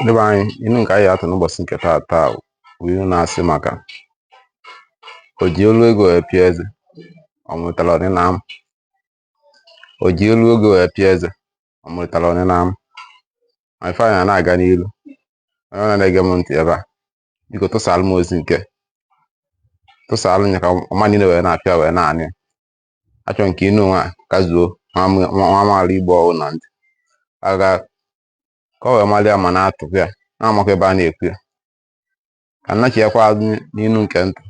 Ndị be anyị, inu nke anyị atụ n'ụbọchị nke taa taa bụ inu na-asị maka o ji olu ego wee pịa eze, ọ mụtara ọdị na amụ. O ji olu ego wee pịa eze, ọ mụtara ọdị na amụ. Ma ife anyị na-aga n'ilu, onye ọ na-ege m ntị ebe a, biko tụsaalụ m ozi nke tụsaalụ ya ka ọma niile wee na-apịa wee na-anị ya. Achọrọ nke inu nwa kazuo nwa amaala Igbo ọwụ na ntị aga ka ọ wee mara ya ma na-atụkwa ya na-amakwa ebe a na-ekwu ya. Ka nnachighakwa azụ n'inu nke ntụ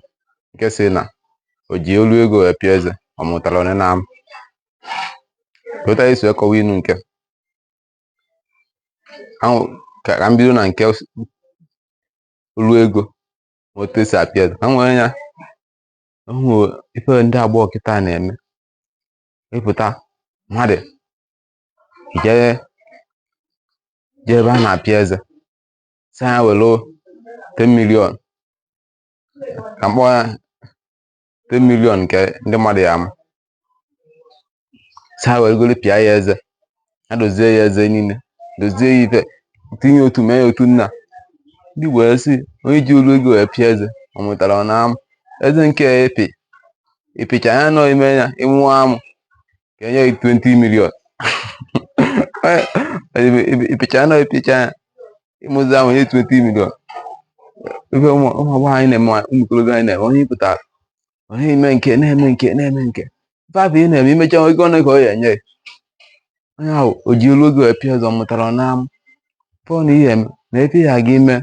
nke si na o ji olu ego wee pịa eze, ọ mụtara onye na-amụ. Ka otu anyị si wee kọwa inu nke ahụ, ka m bido na nke olu ego ma otu esi apịa eze ka m nwere ya. Ụmụ ife ndị agbọghọ kịta na-eme ịpụta mmadụ jee jee ebe a na-apịa eze, sị ha were 10 million, ka m kpọọ ya 10 million nke ndị mmadụ ya ama, sị ha were pịa ya eze, ha dozie ya eze niile, dozie ya ife, tinye otu, mee ya otu. Nna ndị Igbo wee sị onye ji olu ego wee pịa eze, ọ mụtara ọ na-amụ eze nke epi ịpịcha ya nọ ime ya ịmụọ amụ ka enye gị 20 million. Ịpịcha ya nọ ịpịcha ya ịmụzi amụ nye 20 million. Ife ụmụ agbọghọ anyị na-eme, ụmụ ikorobịa anyị na-eme, onye pụtara onye ime nke na-eme nke na-eme nke ife afọ ị na-eme, imecha ego ole ka ọ ya enye gị. Onye ahụ o ji olu ego wee pịa eze, ọ mụtara ọ na-amụ pụọ na ihe eme na efe ya aga ime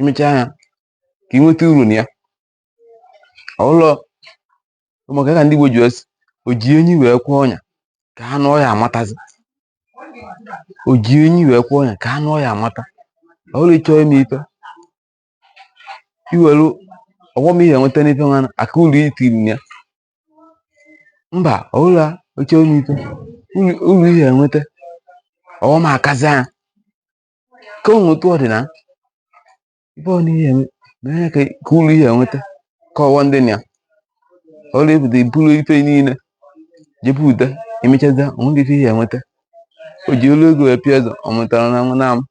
imecha ya ka ị nweta uru na ya. Ọlụlọ maka ka ndị Igbo ji wee sị o ji enyi wee kwụọ ọnya ka anụ ọhịa amatazi. O ji enyi wee kwụọ ọnya ka anụ ọhịa amata. Ọlụ ịchọ ime ife iwelu ọghọm ihe enweta n'ife nwana aka uru itiri na ya. Mba, ọbụla ịchọ ime ife uru ihe enweta ọghọm akazi anya ka o nweta ọdịna ife ọ na ihe eme mee ka uru ihe enweta ka ọghọm dị na ya. Ọlụ ịpụta iburu ife niile jebe ude, emechaza onwere ife ihe enweta. O ji olu ego wee pịa eze, ọ mụtara na na amụ.